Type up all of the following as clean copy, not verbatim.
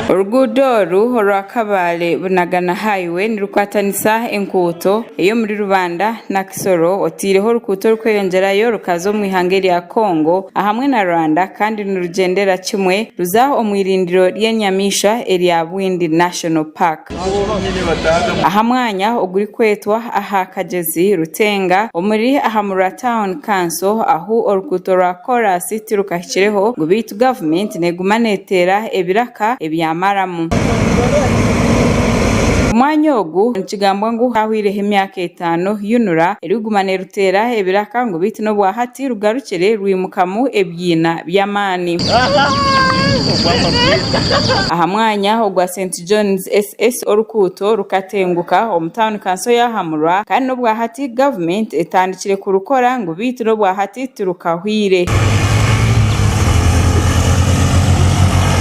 Oruguudo oru orwa Kabale Bunagana Highway nirukwatanisa enkuuto ey'omuri Rubanda na Kisoro oteireho orukuuto orukweyongyerayo rukaza omu ihanga erya Congo ahamwe na Rwanda kandi nirugyendera kimwe ruza omu irindiro ry'enyamaishwa erya Bwindi National Park. Aha mwanya ogurikwetwa aha kagyezi Rutenga omuri Ahamurwa Town Council ahu orukuuto rwa koraasi tirukahikireho ngu beitu gavumenti neguma neteera ebiraka ebyamaramu. Omwanya ogu nikigambwa ngu hahwireho emyaka etaano UNRA erikuguma neruteera ebiraka ngu beitu n'obwahati rugarukire rwimukamu ebiina by'amaani. Aha mwanya ogwa St John's SS orukuuto rukatenguka omu tauni kanso ya Hamurwa kandi n'obwahati gavumenti etandikire kurukora ngu beitu n'obwahati tirukahwire.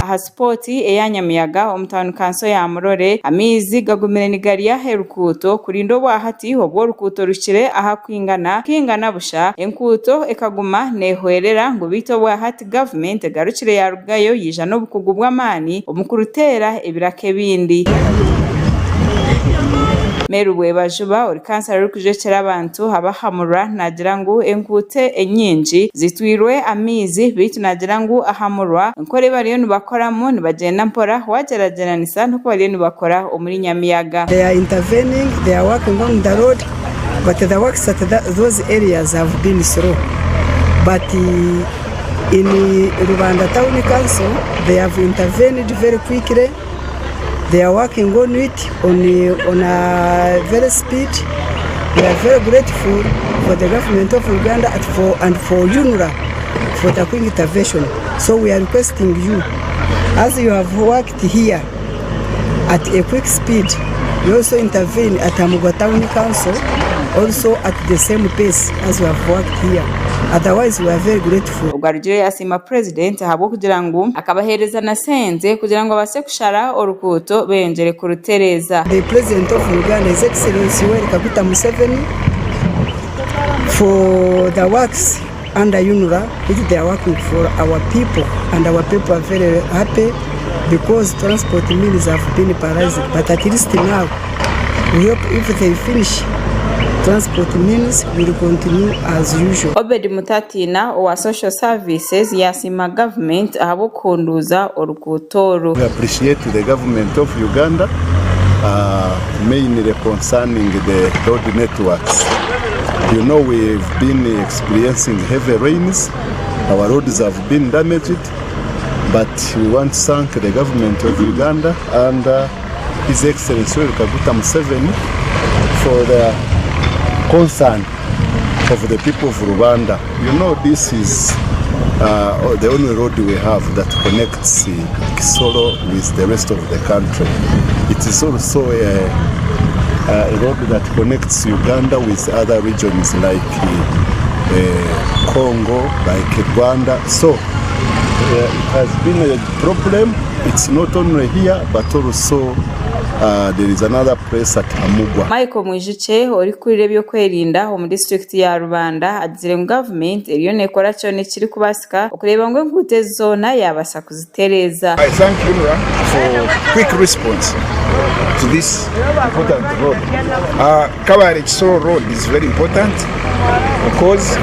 Aha sipooti eya Nyamuyaga omu tauni kanso ya Murore, amaizi gagumire nigarya erukuuto kurinda obwahati obu orukuuto ruhikire aha kwingana kingana busha, enkuuto ekaguma nehwerera ngu beitu obwahati gavumenti egarukire yarugayo yaija n'obukugu bw'amaani omu kuruteera ebiraka ebindi. Mary Bwebajuba ori kansara orikujwekyera abantu abahamurwa naagira ngu enkuuto enyingi zitwirwe amaizi beitu naagira ngu ahamurwa enkora ei bariyo nibakoramu nibagyenda mpora wagyeragyeranisa n'oku bariyo nibakora omuri Nyamiyaga. They are intervening, they are working on the road but the works at those areas have been slow but in Rubanda town council they have intervened very quickly. They are working on it on on a very speed. We are very grateful for the government of Uganda and for, and for UNRA for the quick intervention. So we are requesting you, as you have worked here at a quick speed, you also intervene at Amugwa Town Council also at the same pace as you have worked here. Otherwise, we are very grateful. Ogwo arugire yasiima Purezidenti ahabw'okugira ngu akabaheereza na sente kugira ngu babaase kushara oruguuto beyongyere kurutereeza. The President of Uganda His Excellency Yoweri Kaguta Museveni for the works under UNRA which they are working for our people and our people are very happy because transport means have been paralyzed but at least now we hope if they finish transport means will continue as usual. Obed Mutatiina owa Social Services yaasiima gavumenti ahabw'okuhunduuza oruguuto oru. We appreciate the government of Uganda mainly concerning the road networks. You know we've been experiencing heavy rains, our roads have been damaged, but we want to thank the government of Uganda and His Excellency Yoweri Kaguta Museveni for their concern of the people of Rubanda. You know this is uh, the only road we have that connects uh, Kisoro with the rest of the country. It is also a, a road that connects Uganda with other regions like uh, uh, Congo, like Rwanda. So uh, it has been a problem. It's not only here but also uh, there is another place at Amugwa. Michael Mwijukye, orikukurira eby'okwerinda omu disiturikiti ya Rubanda agizire ngu gavumenti eriyo nekora kyona ekirikubaasika okureeba ngu enguuto ezi zoona yaabaasa kuzitereeza. I thank UNRA for quick response to this important road. Uh, Kabale Kisoro road is very important because